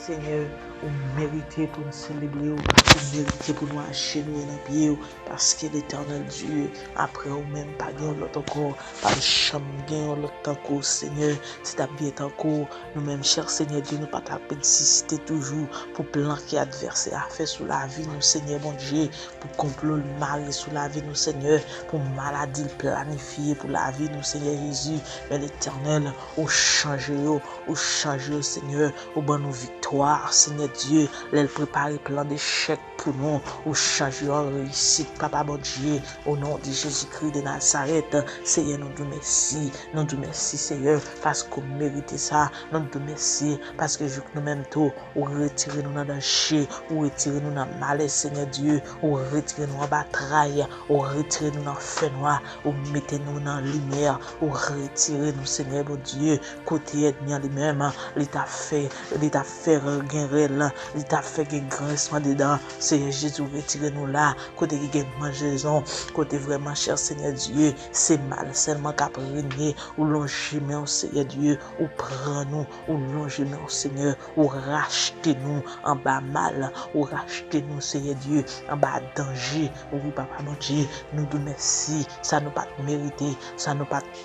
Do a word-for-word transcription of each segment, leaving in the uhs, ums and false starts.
Senyè, ou merite pou n selebre w, ou merite pou nou ajenouye nan pye w, paske Letènèl Dye, apre ou menm, pa gen yon lòt ankò, pa janm gen yon lòt tankou w, Senyè. Si t ap gen tankou w, nou menm, chè Senyè Dye, nou pa t ap egziste toujou pou plan ke advèsè a fè sou lavi nou, Senyè Bondye, pou konplo l mare sou lavi nou, Senyè, pou maladi l planifye pou lavi nou, Senyè Jezi. Men Letènèl, ou chanje yo, ou chanje yo, Senyè, ou ban nou viktwa, Senyè Dye, lè l prepare plan dechèk pou nou, ou chanje yo an reyisit, Papa Bondye, o non de Jezikri de Nazarèt, Senyè, nou di w mèsi, nou di w mèsi, Senyè, paske w merite sa, nou di w mèsi, paske jouk nou menm tou, ou retire nou nan danje, ou retire nou nan malè, Senyè Dye, ou retire nou anba tray, ou retire nou nan fènwa, ou mete nou nan limyè, ou retire nou, Senyè Bondye, kote ènmi an li menm, li t ap fè, li t ap fè gen rèl, li t ap fè gen grensman de dan, Senyè Jezi, ou retire nou la, kote ki gen manjezon, kote vrèman, chè Senyè Dye, se mal sèlman k ap renye, ou lonje men w, Senyè Dye, ou pran nou, ou lonje men w, Senyè, ou rachte nou anba mal, ou rachte nou, Senyè Dye, anba danje. Wi, Papa Bondye, nou di w mèsi, sa nou pa t merite, sa nou pa t,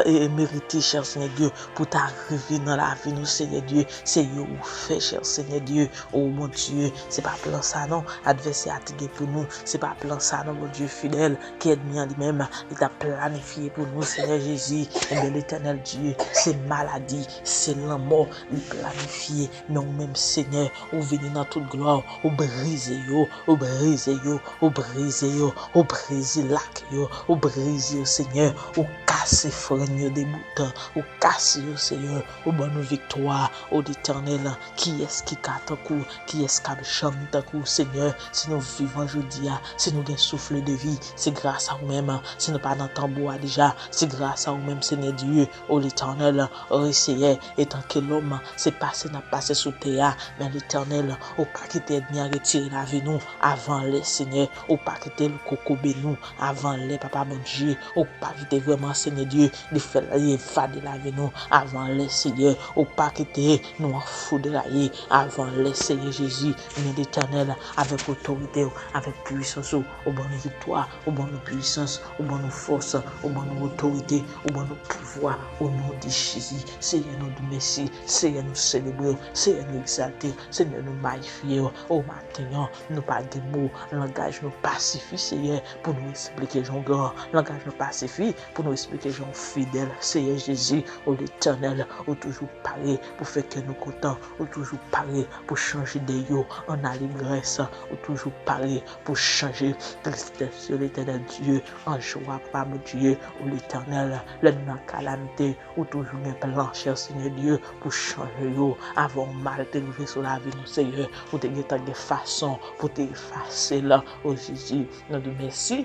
e, e, merite, chè Senyè Dye, pou ta rive nan lavi nou, Senyè Dye, se yo ou fè, chè Senyè Dye. O Bondye, se pa plan sa non, advèsè a te gen pou nou, se pa plan sa non, Bondye fidèl, ke ènmi an li menm, li t ap planifye pou nou, Senyè Jezi. Ebyen, Letènèl Dye, se maladi, se lanmò, li planifye. Men ou menm, Senyè, ou vini nan tout glwa w, ou brize yo, ou brize yo, ou brize yo, ou brize lak yo, ou brize yo, Senyè, ou kase frenn yo de bout, ou kase yo, Senyè, ou ban nou viktwa, o Letènèl, kiyès ki ka tankou, kiyès k ap janm tankou w, Senyè, si nou vivan jodi a, si nou gen souf de vi, se gras a ou menm, si nou pa nan tanbou a deja, se gras a ou menm, Senyè Dye, o Letènèl, o Seyè, etanke lòm, se pase n ap pase sou tè a, men Letènèl, ou pa kite ènmi an retire lavi nou avan lè, Senyè, ou pa kite l kokobe nou avan lè, Papa Bondye, ou pa kite vrèman, Senyè Dye, li fè, li evade lavi nou avan lè, Senyè, ou pa kite nou anfoudraye avan lè, Senyè Jezi, men Letènèl, avèk otorite w, avèk pwisans ou, ou ban nou viktwa, ou ban nou pwisans, ou ban nou fòs, ou ban nou otorite, ou ban nou pouvwa, o non de Jezi. Seyè, nou di w mèsi, Seyè, nou selebre w, Seyè, nou egzalte w, Seyè, nou magnifye w. O maten an, nou pa gen mo, langaj nou pa sifi, Seyè, pou nou eksplike jan w gran, langaj nou pa sifi pou nou eksplike jan w fidèl, Seyè Jezi, o Letènèl, ou toujou pare pou fè kè nou kontan, ou toujou pare pou chanje dèy yo an alegrès, ou toujou pare pou chanje tristès yo, Letènèl Dye, an jwa, Papa Bondye, o Letènèl, lè nou nan kalamite, ou toujou gen plan, chè Senyè Dye, pou chanje yo. Avan yon mal te rive sou lavi nou, Seyè, ou te gentan gen fason pou te efase l, o Jezi. Nou di w mèsi.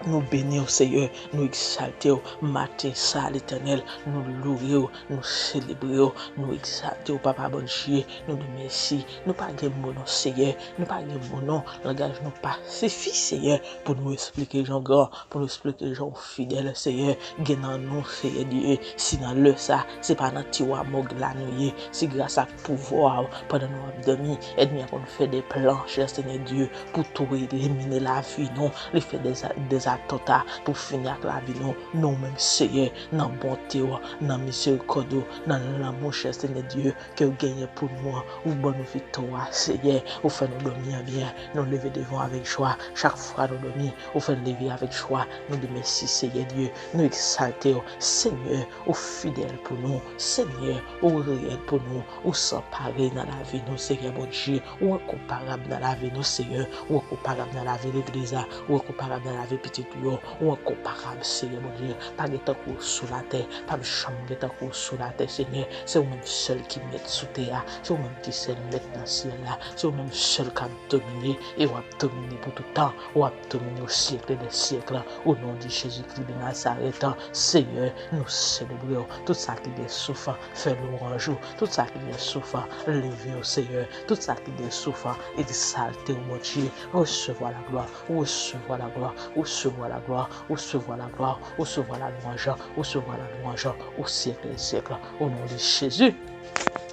Nou beni w, Seyè, nou egzalte w. Maten sa, Letènèl, nou louwe w, nou selebre w, nou egzalte w, Papa Bondye, nou di w mèsi. Nou pa gen mo non, Seyè, nou pa gen mo non. Langaj nou pa sifi, Seyè, pou nou eksplike jan w gran, pou nou eksplike jan w fidèl, Seyè. Gen nan nou, Seyè Dye, si nan lè sa, se pa nan tiwa mòg la nou ye, se gras ak pouvwa w, pandan nou ap dòmi, ènmi an konn fè de plan, chè Senyè Dye, pou tou elimine lavi nou. Li fè de, de atanta pou fini ak lavi nou. Men ou menm, Seyè, nan bonte w, nan mizerikòd ou, nan lanmou, chè Senyè Dye, ke w genyen pou nou an, ou ban nou viktwa, Seyè. Ou fè nou dòmi an byen, nou leve devan w avèk jwa. Chak fwa nou dòmi, ou fè n leve avèk jwa. Nou di mèsi, Seyè Dye. Nou egzalte w, Senyè. Ou fidèl pou nou, Senyè. Ou reyèl pou nou. Ou san parèy nan lavi nou, Senyè Bondye. Ou enkonparab nan lavi nou, Senyè. Ou enkonparab nan lavi legliz la. Ou enkonparab nan lavi pitit ou yo. Ou enkonparab, Senyè Bondye. Pa gen tankou w sou latè. P ap janm gen tankou w sou latè, Senyè. Se ou menm sèl ki mèt sou tè a. Se ou menm ki sèl mèt nan syèl la. Se ou menm sèl k ap domine. E w ap domine pou tout tan. W ap domine o syèk dè syèk. O non de Jezikri de Nazarèt, Seyè, nou selebre w. Tout sa ki gen souf, fè lwanj ou. Tout sa ki gen souf, leve w, Seyè. Tout sa ki gen souf, egzalte w, Bondye. Resevwa laglwa, resevwa laglwa, resevwa laglwa, resevwa laglwa, resevwa lalwanj, resevwa lalwanj o syèk dè syèk. O non de Jezi.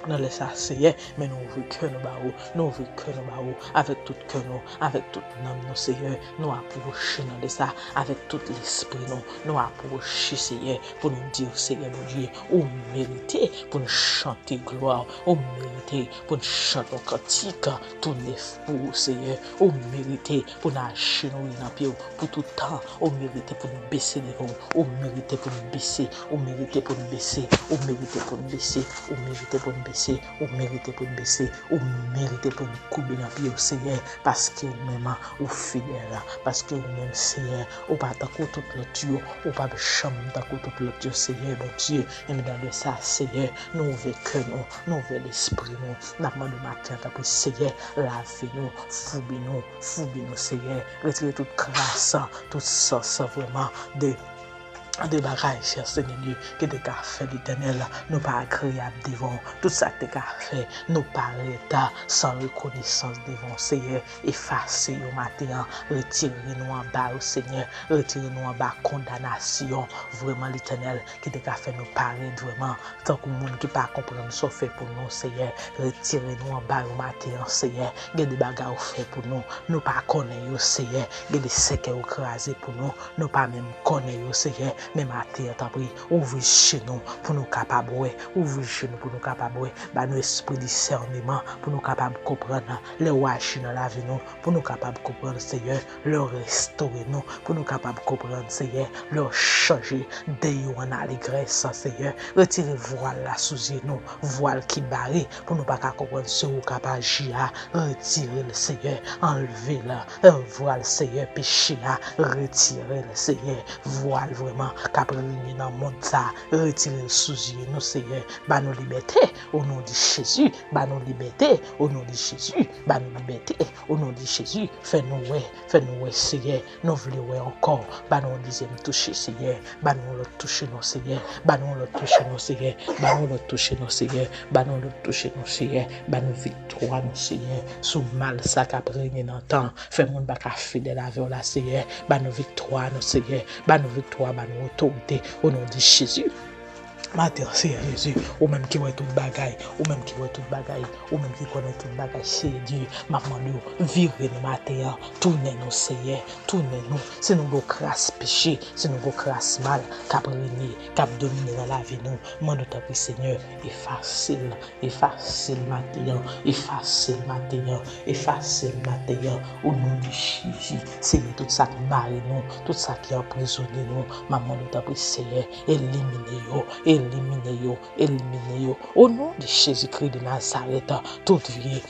Nan lè sa, Seyè, men nou ouvri kè nou ba ou, nou ouvri kè nou ba ou, avèk tout kè nou, avèk tout nanm nou, Seyè, nou apwoche nan lè sa, avèk tout lespri nou, nou apwoche, Seyè, pou nou di w, Seyè Bondye, ou merite pou n chante glwa, ou merite pou n chante yon kantik tou nèf pou ou, Seyè, ou merite pou n ajenouye nan pye w pou tout tan, ou merite pou n bese devan w, ou merite pou n bese, ou merite pou n bese, ou merite pou n bese, ou merite pou n bese, ou merite pou n bese, ou merite pou n koube nan pye w, Seyè, paske ou menm ou fidèl, paske ou menm, Seyè, ou pa tankou tout lòt yo, ou p ap janm tankou tout lòt yo, Seyè Bondye. Ebyen, nan lè sa, Seyè, nou ouvè kè nou, nou ouvè lespri nou, n ap mande w maten an, tanpri, Seyè, lave nou, foubi nou, foubi nou, Seyè, retire tout kras, tout sans, vrèman, de de bagay, chè Senyè Dye, ki te ka fè, Letènèl, nou pa agreyab devan w. Tout sa k te ka fè nou parèt san rekonesans devan w, Seyè, efase yo maten an. Retire nou anba yo, Senyè. Retire nou anba kondanasyon, vrèman, Letènèl, ki te ka fè nou parèt vrèman tankou moun ki pa konprann sa w fè pou nou, Seyè. Retire nou anba yo maten an, Seyè. Gen de bagay ou fè pou nou, nou pa konnen yo, Seyè. Gen de sèkèy ou kraze pou nou, nou pa menm konnen yo, Seyè. Men maten an, tanpri, ouvri je nou pou nou kapab wè. Ouvri je nou pou nou kapab wè. Ba nou espri disèneman pou nou kapab konprann lè w aji nan lavi nou, pou nou kapab konprann, Seyè, lè w restore nou, pou nou kapab konprann, Seyè, lè w chanje dèy yo an alegrès, Seyè. Retire vwal la sou zye nou, vwal ki bare pou nou pa ka konprann se ou k ap aji a. Retire l, Seyè, anlve l. Vwal, Seyè, peche a, retire l, Seyè. Vwal vrèman k ap renye nan mond sa, retire l sou zye nou, Seyè. Ba nou libète, o non de Jezi. Ba nou libète, o non de Jezi. Ba nou libète, o non de Jezi. Fè nou wè, fè nou wè, Seyè. Nou vle wè ankò. Ba nou yon dezyèm touche, Seyè. Ba nou yon lòt touche non, Seyè. Ba nou yon lòt touche non, Seyè. Ba nou yon lòt touche non, Seyè. Ba nou yon lòt touche non, Seyè. Ba nou viktwa non, Seyè. Sou mal sa k ap renye nan tan. Fè moun pa ka fidèl avè w la, Seyè. Ba nou viktwa non, Seyè. Ba nou viktwa, ba nou otorite. O non de Jezi. Maten an, Seyè Jezi, ou menm ki wè tout bagay, ou menm ki wè tout bagay, ou menm ki konnen tout bagay, Seyè Dye, m ap mande w, vire nou maten an, tounen nou, Seyè, tounen nou. Si nou gen kras peche, si nou gen kras mal k ap renye, k ap domine nan lavi nou, mande w tanpri, Senyè, efase l, efase l maten an, efase l maten an, efase l maten an, o non de Jezi. Seyè, tout sa k mare nou, tout sa ki anprizone nou, m ap mande w tanpri, Seyè, elimine yo, elimine yo, elimine yo. O non de Jezikri de Nazarèt, tout vye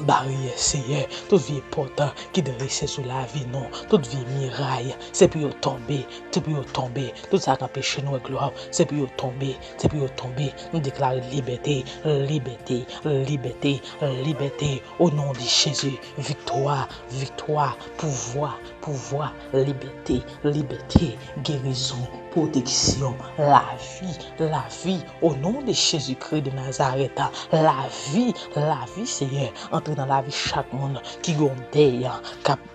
baryè, Seyè, tout vye pòt ki drese sou lavi nou, tout vye miray, se pou yo tonbe, se pou yo tonbe. Tout sa k anpeche nou wè glwa w, se pou yo tonbe, se pou yo tonbe. Nou deklare libète, libète, libète, libète. O non de Jezi, viktwa, viktwa, pouvwa, pouvwa, libète, libète, gerizon, pwoteksyon, lavi, lavi, o non de Jezikri de Nazarèt, lavi, lavi, Seyè, antre nan lavi chak moun ki gen yon dèy k ap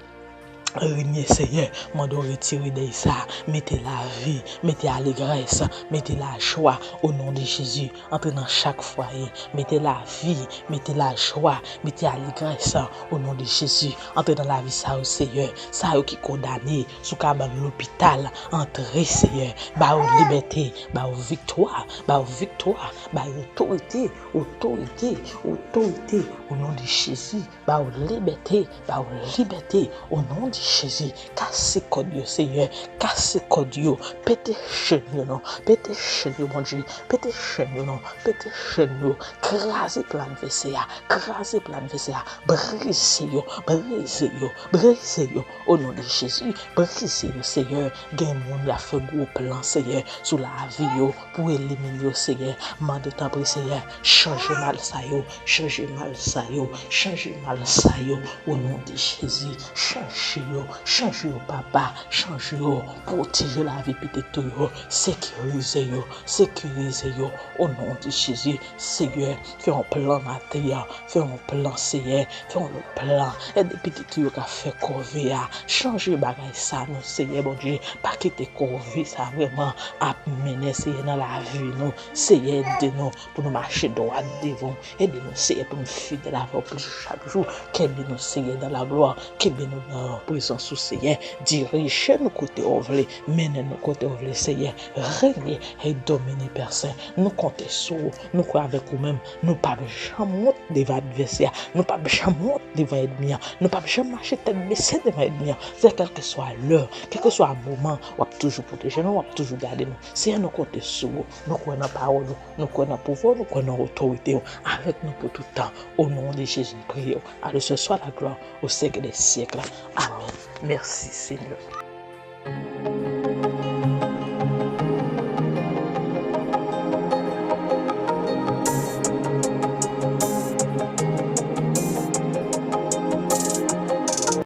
renye, Seyè, mande w retire dèy sa, mete lavi, mete alegrès, mete lajwa, o non de Jezi, antre nan chak fwaye, mete lavi, mete lajwa, mete alegrès, o non de Jezi, antre nan lavi sa yo, Seyè, sa yo ki kondane sou kabann lopital, antre, Seyè, ba yo libète, ba yo viktwa, ba yo viktwa, ba yo otorite, otorite, otorite, o non de Jezi, ba yo libète, ba yo libète, o non de Jezi, kase kòd yo, Seyè, kase kòd yo, pete chèn yo non, pete chèn yo, Bondye, pete chèn yo non, pete chèn yo, kraze plan advèsè a, kraze plan advèsè a, brize yo, brize yo, brize yo, o non de Jezi, brize yo, Seyè, gen moun y ap fè gwo plan, Seyè, sou lavi yo, pou elimine yo, Seyè, mande w tanpri, Seyè, chanje mal sa yo, chanje mal sa yo, chanje mal sa yo, o non de Jezi, chanje yo, chanje yo papa, chanje yo, pwoteje lavi pitit ou yo, sekirize yo, sekirize yo, o non de Jezi, Seyè, fè yon plan atè a, fè yon plan Seyè, fè yon lòt plan, ede pitit ou yo k ap fè kòve a, chanje bagay sa non Seyè Bondye, pa kite kòve sa vrèman ap mennen Seyè nan lavi nou, Seyè ede nou pou nou mache dwat devan w. Ede nou, Seyè, pou nou fidèl avè w plis chak jou. Kenbe nou, Seyè, dans la gloire. Kenbe nou nan prezans ou, Seyè. Dirije nou kote w vle. Mennen nou kote w vle, Seyè. Renye e domine, Pè Sen. Nou konte sou ou. Nou kwè avèk ou menm. Nou p ap janm wont devan advèsè a. Nou p ap janm wont devan ènmi an. Nou p ap janm mache tèt bese devan ènmi an. Seyè, kèlkeswa lè, kèlkeswa moman, w ap toujou pwoteje nou, w ap toujou gade nou. Seyè, nou konte sou ou. Nou kwè nan pawòl ou. Nou kwè nan pouvwa w, nou kwè nan otorite w. Avèk nou pou tout tan. O non de Jezi, nou priye w. À Dieu soit la gloire au siècle des siècles. Amèn. Mèsi, Senyè.